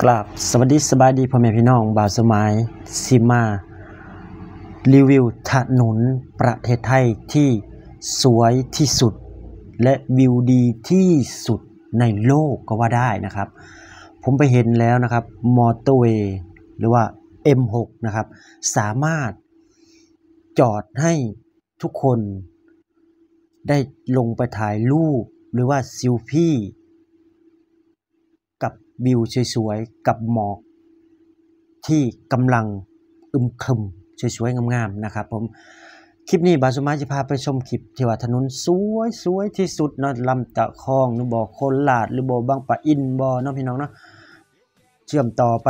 ກາບສະຫວັດດີສະບາຍດີພໍ່ແມ່ພີ່ນ້ອງ, ບ່າວສົມໝາຍຊິມາຣີວິວຖະໜົນປະເທດໄທທີ່ສວຍທີ່ສຸດ ແລະ ວິວດີທີ່ສຸດໃນໂລກກໍວ່າໄດ້ນະຄັບ. ຜົມໄປເຫັນແລ້ວນະຄັບ, ມໍເຕີເວ ຫຼືວ່າ ເອັມຫົກ ນະຄັບ ສາມາດຈອດໃຫ້ ທຸກຄົນໄດ້ລົງໄປຖ່າຍຮູບ ຫຼືວ່າເຊວຟີກັບວິວສວຍໆ ກັບໝອກທີ່ກຳລັງອຶມຄຶມ ສວຍໆ ງາມໆ ນະຄັບຜົມ. ຄລິບນີ້ບ່າວສົມໝາຍຈະພາໄປຊົມຄລິບທີ່ວ່າຖະໜົນສວຍໆ ທີ່ສຸດເນາະ, ລຳຕະຄອງ ຫຼືບໍ່ ໂຄລາດ ຫຼືບໍ່ ບາງປະອິນບໍ່ເນາະ ພີ່ນ້ອງເນາະ. ເຊື່ອມຕໍ່ໄປ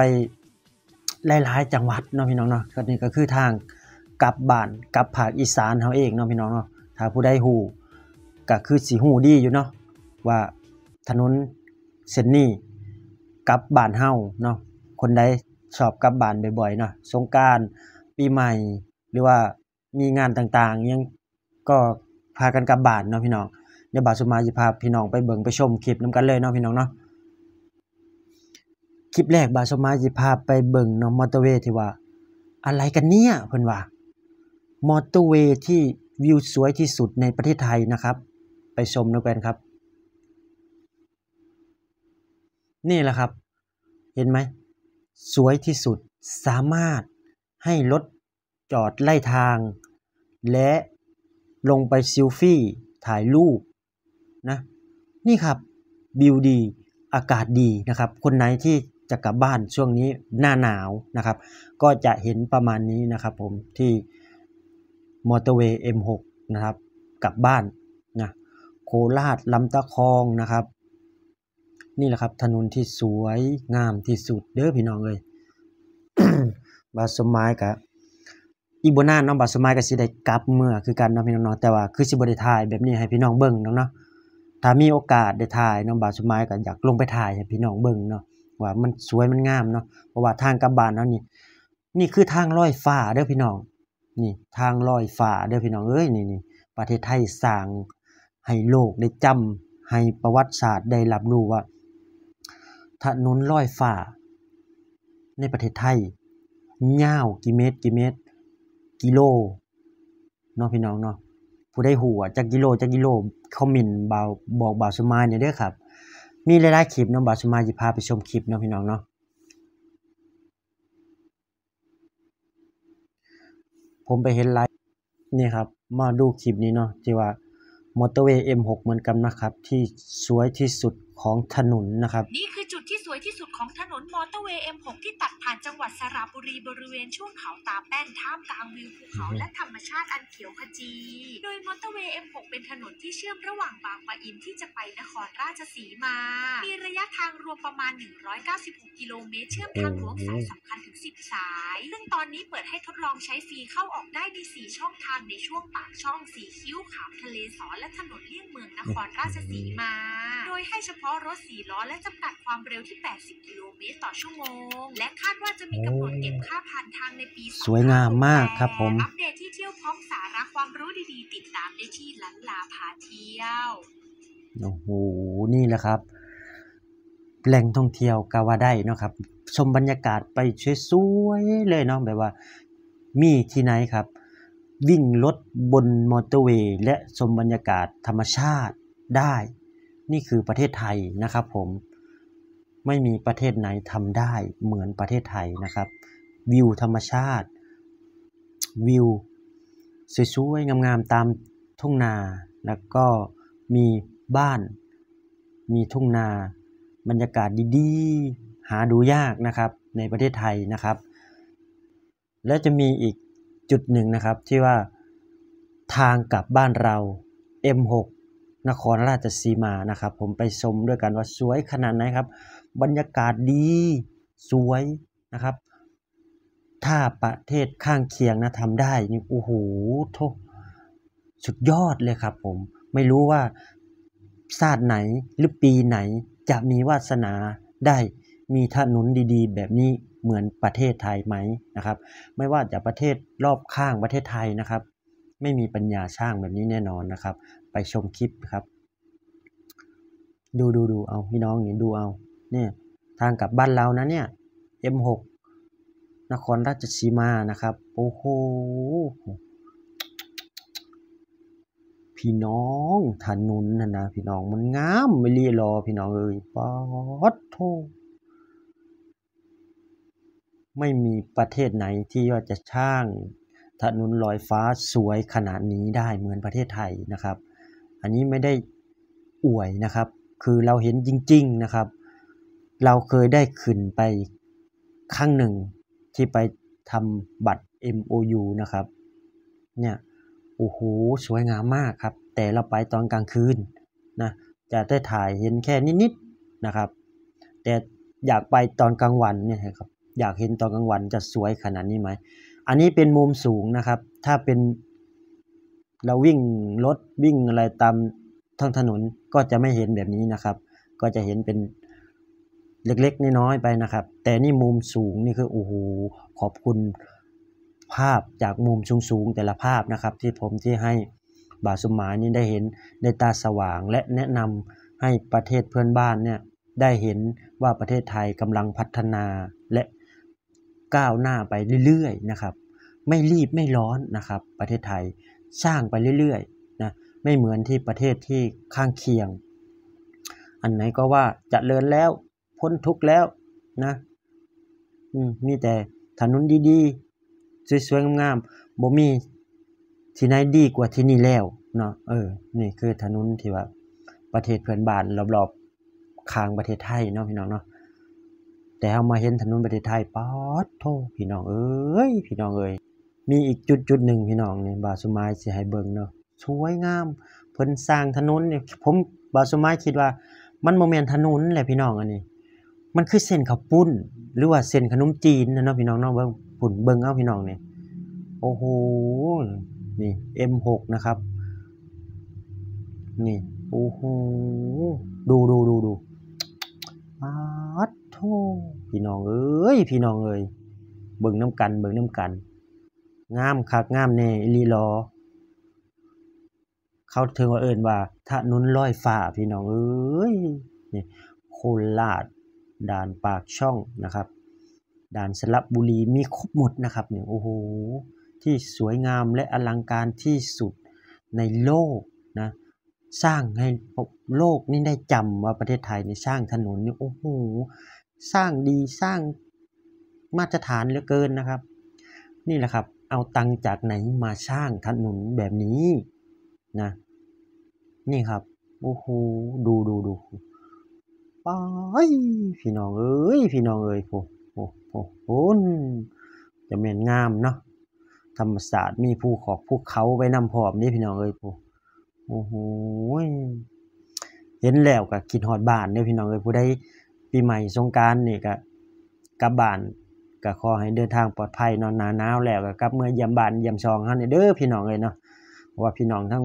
ຫຼາຍໆ ຈັງຫວັດເນາະ ພີ່ນ້ອງເນາະ. ກໍນີ້ກໍຄືທາງກັບບ້ານ ກັບພາກອີສານເຮົາເອງເນາະ ພີ່ນ້ອງເນາະ. ຖ້າຜູ້ໃດຮູ້ກໍຄືຊິຮູ້ດີຢູ່ເນາະ ວ່າຖະໜົນເສັ້ນນີ້ກັບບ້ານເຮົາເນາະ. ຄົນໃດຊອບກັບບ້ານບ່ອຍໆ ເນາະ, ສົງການ ປີໃໝ່ ຫຼືວ່າ ມີງານຕ່າງໆ ຫຍັງກໍພາກັນກັບບ້ານເນາະ ພີ່ນ້ອງ. ດຽວບ່າວສົມໝາຍຊິພາພີ່ນ້ອງໄປເບິ່ງໄປຊົມຄລິບນຳກັນເລີຍເນາະ ພີ່ນ້ອງເນາະ. ຄລິບແລກບ່າວສົມໝາຍຊິພາໄປເບິ່ງເນາະ ມໍເຕີເວທີ່ວ່າ ອາໄລກັນເນຍ ເພິ່ນວ່າ ມໍເຕີເວທີ່ວິວສວຍທີ່ສຸດໃນປະເທດໄທນະຄັບ. ໄປຊົມນຳກັນຄັບ. ນີ້ລະຄັບ ເຫັນໄໝ? ສວຍທີ່ສຸດ ສາມາດໃຫ້ລົດ ຈອດໄລ່ທາງ ແລະ ລົງໄປເຊວຟີ ຖ່າຍຮູບນະ. ນີ້ຄັບ ວິວດີ ອາກາດດີນະຄັບ. ຄົນໃດທີ່ຈະກັບບ້ານຊ່ວງນີ້ ໜ້າໜາວນະຄັບ ກໍຈະເຫັນປະມານນີ້ນະຄັບຜົມ ທີ່ມໍເຕີເວ ເອັມຫົກ ນະຄັບ ກັບບ້ານນະ ໂຄລາດ ລຳຕະຄອງນະຄັບ. ນີ້ແຫຼະຄັບ ຖະໜົນທີ່ສວຍງາມທີ່ສຸດເດີພີ່ນ້ອງເອີຍ. ບ່າວສົມໝາຍກະ ອີກບໍ່ນານເນາະ ບ່າວສົມໝາຍກະຊິໄດ້ກັບເມືອຄືກັນເນາະ ພີ່ນ້ອງເນາະ. ແຕ່ວ່າຄືຊິບໍ່ໄດ້ຖ່າຍແບບນີ້ໃຫ້ພີ່ນ້ອງເບິ່ງດອກເນາະ. ຖ້າມີໂອກາດໄດ້ຖ່າຍເນາະ ບ່າວສົມໝາຍກະຢາກລົງໄປຖ່າຍໃຫ້ພີ່ນ້ອງເບິ່ງເນາະ ວ່າມັນສວຍມັນງາມເນາະ. ເພາະວ່າທາງກັບບ້ານເຮົານີ້ ນີ້ຄືທາງລອຍຟ້າເດີພີ່ນ້ອງ. ນີ້ທາງລອຍຟ້າເດີພີ່ນ້ອງເອີຍ. ນີ້ ນີ້ປະເທດໄທສ້າງໃຫ້ໂລກໄດ້ຈຳ ໃຫ້ປະຫວັດສາດໄດ້ຮັບຮູ້ວ່າ ຖະໜົນລອຍຟ້າໃນປະເທດໄທຍາວກີ່ເມດ ກີ່ເມດ ກິໂລເນາະ ພີ່ນ້ອງເນາະ. ຜູ້ໃດຮູ້ວ່າຈັກກິໂລ ຈັກກິໂລ ຄອມເມັນບ່າວ ບອກບ່າວສົມໝາຍແດ່ເດີຄັບ. ມີຫຼາຍໆຄລິບເນາະ ບ່າວສົມໝາຍຊິພາໄປຊົມຄລິບເນາະ ພີ່ນ້ອງເນາະ. ຜົມໄປເຫັນຫຼາຍ ນີ້ຄັບ ມາດູຄລິບນີ້ເນາະ ທີ່ວ່າມໍເຕີເວ ເອັມຫົກ ເໝືອນກັນນະຄັບ ທີ່ສວຍທີ່ສຸດຂອງຖະໜົນນະຄັບ. ນີ້ຄືຈຸດທີ່ສວຍທີ່ສຸດຂອງຖະໜົນມໍເຕີເວ ເອັມຫົກ ທີ່ຕັດຜ່ານຈັງຫວັດສະລະບູລີ ບໍລິເວນຊ່ວງເຂົາຕາແປ້ນ ທ່າມກາງວິວພູເຂົາ ແລະ ທຳມະຊາດອັນຂຽວຂະຈີ. ໂດຍມໍເຕີເວ ເອັມຫົກ ເປັນຖະໜົນທີ່ເຊື່ອມລະຫວ່າງບາງປະອິນທີ່ຈະໄປນະຄອນລາຊະສີມາ ມີໄລຍະທາງລວມປະມານ ໜຶ່ງຮ້ອຍເກົ້າສິບຫົກ ກິໂລເມດ ເຊື່ອມທາງຫຼວງສາຍສຳຄັນເຖິງສິບສາຍ ຊຶ່ງຕອນນີ້ເປີດໃຫ້ທົດລອງໃຊ້ຟຣີເຂົ້າອອກໄດ້ມີສີ່ຊ່ອງທາງ ໃນຊ່ວງປາກຊ່ອງ ສີຄິ້ວ ຂາມທະເລສອນ ແລະ ຖະໜົນລຽບເມືອງນະຄອນລາຊະສີມາ ໂດຍໃຫ້ສະເພາະລົດສີ່ລໍ້ ແລະ ຈຳກັດຄວາມເລັວທີ່ແປດສິບກິໂລເມດຕໍ່ຊົ່ວໂມງ ແລະ ຄາດວ່າຈະມີກຳນົດເກັບຄ່າຜ່ານທາງໃນປີ ສວຍງາມມາກຄັບຜົມ. ອັບເດດທີ່ທ່ຽວພ້ອມສາລະຄວາມຮູ້ດີໆ ຕິດຕາມໄດ້ທີ່ລັນລາພາທ່ຽວ. ໂອ້ໂຫ ນີ້ແຫຼະຄັບ ແຫຼ່ງທ່ອງທ່ຽວກໍວ່າໄດ້ເນາະຄັບ. ຊົມບັນຍາກາດໄປສວຍໆເລີຍເນາະ ແບບວ່າມີທີ່ໃນຄັບ ວິ່ງລົດບົນມໍເຕີເວ ແລະ ຊົມບັນຍາກາດທຳມະຊາດໄດ້. ນີ້ຄືປະເທດໄທນະຄັບຜົມ. ໄມ່ມີປະເທດໃດທຳໄດ້ເໝືອນປະເທດໄທນະຄັບ. ວິວທຳມະຊາດ ວິວສວຍໆງາມໆຕາມທົ່ງນາ ແລ້ວກໍມີບ້ານ ມີທົ່ງນາ ບັນຍາກາດດີໆ ຫາດູຍາກນະຄັບ ໃນປະເທດໄທນະຄັບ. ແລະ ຈະມີອີກຈຸດໜຶ່ງນະຄັບ ທີ່ວ່າທາງກັບບ້ານເຮົາ ເອັມຫົກ ນະຄອນລາຊະສີມານະຄັບ. ຜົມໄປຊົມດ້ວຍກັນວ່າສວຍຂະໜາດໃດຄັບ. ບັນຍາກາດດີ ສວຍນະຄັບ. ຖ້າປະເທດຂ້າງຄຽງນະທຳໄດ້ນີ້ ໂອ້ໂຫ ໂທ້ ສຸດຍອດເລີຍຄັບຜົມ. ໄມ່ຮູ້ວ່າຊາດໃດ ຫຼື ປີໃດ ຈະມີວາດສະໜາໄດ້ມີຖະໜົນດີໆແບບນີ້ເໝືອນປະເທດໄທໄໝນະຄັບ. ໄມ່ວ່າຈະປະເທດລອບຂ້າງປະເທດໄທນະຄັບ ໄມ່ມີປັນຍາສ້າງແບບນີ້ແນ່ນອນນະຄັບ. ໄປຊົມຄລິບຄັບ. ດູ ດູ ດູເອົາ ພີ່ນ້ອງນີ້ ດູເອົາ ນີ້ ທາງກັບບ້ານເຮົານະເນ່ຍ ເອັມຫົກ ນະຄອນລາຊະສີມານະຄັບ. ໂອ້ໂຫ ພີ່ນ້ອງ ຖະໜົນຫັ້ນນະ ພີ່ນ້ອງ ມັນງາມອີ່ຫຼີຫຼໍ ພີ່ນ້ອງເອີຍ. ປາດໂທ້ ໄມ່ມີປະເທດໃດທີ່ວ່າຈະສ້າງຖະໜົນລອຍຟ້າສວຍຂະໜາດນີ້ໄດ້ເໝືອນປະເທດໄທນະຄັບ. ອັນນີ້ໄມ່ໄດ້ອວຍນະຄັບ ຄືເຮົາເຫັນຈິງໆນະຄັບ. ເຮົາເຄີຍໄດ້ຂຶ້ນໄປຄັ້ງໜຶ່ງ ທີ່ໄປທຳບັດ ເອັມໂອຢູ ນະຄັບ. ເນ່ຍ ໂອ້ໂຫ ສວຍງາມມາກຄັບ ແຕ່ເຮົາໄປຕອນກາງຄືນນະ ຈະໄດ້ຖ່າຍເຫັນແຄ່ນິດໆນະຄັບ. ແຕ່ຢາກໄປຕອນກາງວັນເນ່ຍຄັບ ຢາກເຫັນຕອນກາງວັນຈະສວຍຂະໜາດນີ້ໄໝ. ອັນນີ້ເປັນມຸມສູງນະຄັບ ຖ້າເປັນ ລະວິ່ງລົດ ວິ່ງອະໄລຕາມທ້ອງຖະໜົນ ກໍຈະໄມ່ເຫັນແບບນີ້ນະຄັບ ກໍຈະເຫັນເປັນເລັກໆນ້ອຍໆໄປນະຄັບ. ແຕ່ນີ້ມຸມສູງ ນີ້ຄື ໂອ້ໂຫ ຂອບຄຸນພາບຈາກມຸມສູງໆແຕ່ລະພາບນະຄັບ ທີ່ຜົມທີ່ໃຫ້ບ່າວສົມໝາຍນີ້ໄດ້ເຫັນ ໄດ້ຕາສະຫວ່າງ ແລະ ແນະນຳໃຫ້ປະເທດເພື່ອນບ້ານເນ່ຍ ໄດ້ເຫັນວ່າປະເທດໄທກຳລັງພັດທະນາ ແລະ ກ້າວໜ້າໄປເລື້ອຍໆນະຄັບ ໄມ່ລີບໄມ່ຮ້ອນນະຄັບ. ປະເທດໄທສ້າງໄປເລື້ອຍໆນະ ໄມ່ເໝືອນທີ່ປະເທດທີ່ຂ້າງຄຽງ ອັນໃດກໍວ່າຈະເລີນແລ້ວ ພົ້ນທຸກແລ້ວນະ ອືມ ມີແຕ່ຖະໜົນດີໆ ສວຍໆງາມໆ ບໍ່ມີທີ່ໃດດີກວ່າທີ່ນີ້ແລ້ວເນາະ. ເອີ ນີ້ຄືຖະໜົນທີ່ວ່າປະເທດເພື່ອນບ້ານລອບໆ ຂ້າງປະເທດໄທເນາະ ພີ່ນ້ອງເນາະ. ແຕ່ເຮົາມາເຫັນຖະໜົນປະເທດໄທ ປາດໂທ້ ພີ່ນ້ອງເອີຍ ພີ່ນ້ອງເອີຍ. ມີອີກຈຸດໆໜຶ່ງ ພີ່ນ້ອງ ນີ້ ບ່າວສົມໝາຍຊິໃຫ້ເບິ່ງເນາະ ສວຍງາມ. ເພິ່ນສ້າງຖະໜົນນີ້ ຜົມ ບ່າວສົມໝາຍຄິດວ່າມັນບໍ່ແມ່ນຖະໜົນແຫຼະ ພີ່ນ້ອງ. ອັນນີ້ມັນຄືເສັ້ນເຂົ້າປຸ້ນ ຫຼືວ່າເສັ້ນຂະໜົມຈີນນະເນາະ ພີ່ນ້ອງເນາະ. ເບິ່ງພຸ້ນ ເບິ່ງເອົາ ພີ່ນ້ອງນີ້ ໂອ້ໂຫ ນີ້ ເອັມຫົກ ນະຄັບ. ນີ້ ໂອ້ໂຫ ດູໆໆໆ ປາດໂທ້ ພີ່ນ້ອງເອີຍ ພີ່ນ້ອງເອີຍ ເບິ່ງນຳກັນ ເບິ່ງນຳກັນ ງາມຄັກງາມແນ່ອີ່ຫຼີຫຼໍ. ເຂົາເຖິງວ່າເອີ້ນວ່າຖະໜົນລອຍຟ້າ ພີ່ນ້ອງເອີຍ. ນີ້ ໂຄລາດ ດ່ານປາກຊ່ອງນະຄັບ ດ່ານສະລະບູລີ ມີຄົບໝົດນະຄັບນີ້. ໂອ້ໂຫ ທີ່ສວຍງາມ ແລະ ອະລັງການທີ່ສຸດໃນໂລກນະ. ສ້າງໃຫ້ໂລກນີ້ໄດ້ຈຳວ່າປະເທດໄທນີ້ສ້າງຖະໜົນນີ້ ໂອ້ໂຫ ສ້າງດີ ສ້າງມາດຕະຖານເຫຼືອເກີນນະຄັບ. ນີ້ແຫຼະຄັບ ເອົາຕັງຈາກໃນມາສ້າງຖະໜົນແບບນີ້ນະ. ນີ້ຄັບ ໂອ້ໂຫ ດູໆໆ ປາດ ພີ່ນ້ອງເອີຍ ພີ່ນ້ອງເອີຍ ໂອ້ ໂອ້ ໂອ້ ພຸ້ນ ຈະແມ່ນງາມເນາະ. ທຳມະຊາດມີພູຂອກພູເຂົາໄວ້ນຳພ້ອມເດ້ ພີ່ນ້ອງເອີຍ ໂອ້ ໂອ້ໂຫ ເຫັນແລ້ວກໍຄິດຮອດບ້ານເດ້ ພີ່ນ້ອງເອີຍ. ຜູ້ໃດປີໃໝ່ສົງການນີ້ກໍກັບບ້ານ ກໍຂໍໃຫ້ເດີນທາງປອດໄພເນາະ. ໜ້າໜາວແລ້ວກໍກັບເມືອຢ້ຽມບ້ານຢ້ຽມຊ່ອງເຮົານີ້ເດີ ພີ່ນ້ອງເອີຍເນາະ. ເພາະວ່າພີ່ນ້ອງທັງ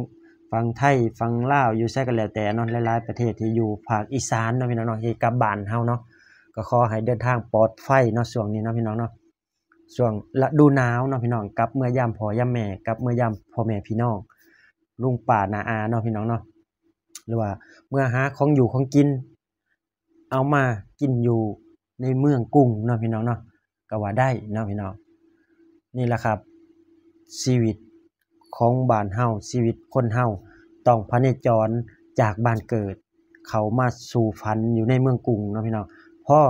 ຝັ່ງໄທ ຝັ່ງລາວ ຢູ່ໃສກໍແລ້ວແຕ່ເນາະ ຫຼາຍໆປະເທດທີ່ຢູ່ພາກອີສານເນາະ ພີ່ນ້ອງເນາະ ທີ່ກັບບ້ານເຮົາເນາະ ກໍຂໍໃຫ້ເດີນທາງປອດໄພເນາະ ຊ່ວງນີ້ເນາະ ພີ່ນ້ອງເນາະ. ຊ່ວງລະດູໜາວເນາະ ພີ່ນ້ອງ ກັບເມືອຢາມພໍ່ຢາມແມ່ ກັບເມືອຢາມພໍ່ແມ່ພີ່ນ້ອງ ລຸງປ້ານ້າອາເນາະ ພີ່ນ້ອງເນາະ ຫຼືວ່າເມືອຫາຂອງຢູ່ຂອງກິນ ເອົາມາກິນຢູ່ໃນເມືອງກຸງເນາະ ພີ່ນ້ອງເນາະ ກໍວ່າໄດ້ເນາະ ພີ່ນ້ອງ. ນີ້ລະຄັບ ຊີວິດຂອງບ້ານເຮົາ ຊີວິດຄົນເຮົາຕ້ອງພະເນຈອນຈາກບ້ານເກີດ ເຂົ້າມາສູ່ຝັນຢູ່ໃນເມືອງກຸງເນາະ ພີ່ນ້ອງ. ພໍ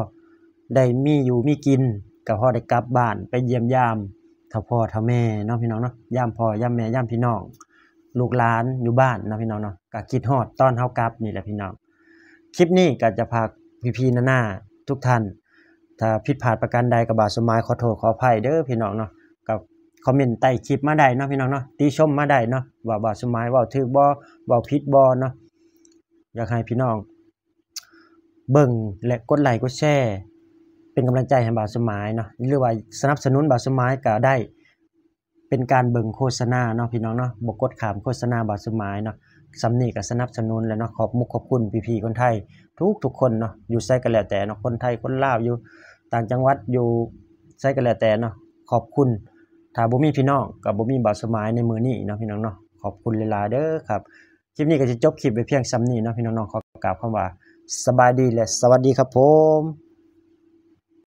ໄດ້ມີຢູ່ມີກິນ ກໍພໍໄດ້ກັບບ້ານໄປຢ້ຽມຢາມເຖົ້າພໍ່ເຖົ້າແມ່ເນາະ ພີ່ນ້ອງເນາະ ຢາມພໍ່ຢາມແມ່ ຢາມພີ່ນ້ອງ ລູກຫຼານຢູ່ບ້ານເນາະ ພີ່ນ້ອງເນາະ. ກໍຄິດຮອດຕອນເຮົາກັບນີ້ແຫຼະ ພີ່ນ້ອງ. ຄລິບນີ້ກໍຈະຝາກພີ່ໆນ້າໆທຸກທ່ານ ຖ້າຜິດພາດປະການໃດກໍບ່າວສົມໝາຍຂໍໂທດຂໍອະໄພເດີ ພີ່ນ້ອງເນາະ. ກໍຄອມເມັນໃຕ້ຄລິບມາໄດ້ເນາະ ພີ່ນ້ອງເນາະ ຕິຊົມມາໄດ້ເນາະ ວ່າບ່າວສົມໝາຍເວົ້າຖືກບໍ່ ເວົ້າຜິດບໍ່ເນາະ. ຢາກໃຫ້ພີ່ນ້ອງເບິ່ງ ແລະ ກົດໄລກົດແຊ ເປັນກຳລັງໃຈໃຫ້ບ່າວສົມໝາຍເນາະ ຫຼືວ່າສະໜັບສະໜູນບ່າວສົມໝາຍກໍໄດ້ ເປັນການເບິ່ງໂຄສະນາເນາະ ພີ່ນ້ອງເນາະ ບໍ່ກົດຂ້າມໂຄສະນາບ່າວສົມໝາຍເນາະ. ສ່ຳນີ້ກໍສະໜັບສະໜູນແລ້ວເນາະ. ຂອບມຸກຂອບຄຸນພີ່ໆຄົນໄທທຸກໆຄົນເນາະ ຢູ່ໃສກໍແລ້ວແຕ່ເນາະ ຄົນໄທ ຄົນລາວ ຢູ່ຕ່າງຈັງຫວັດ ຢູ່ໃສກໍແລ້ວແຕ່ເນາະ ຂອບຄຸນ. ຖ້າບໍ່ມີພີ່ນ້ອງ ກໍບໍ່ມີບ່າວສົມໝາຍໃນມື້ນີ້ເນາະ ພີ່ນ້ອງເນາະ. ຂອບຄຸນຫຼາຍໆເດີຄັບ. ຄລິບນີ້ກໍຊິຈົບຄລິບໄວ້ພຽງສ່ຳນີ້ເນາະ ພີ່ນ້ອງເນາະ. ຂໍກ່າວຄຳວ່າສະບາຍດີ ແລະ ສະຫວັດດີຄັບຜົມ.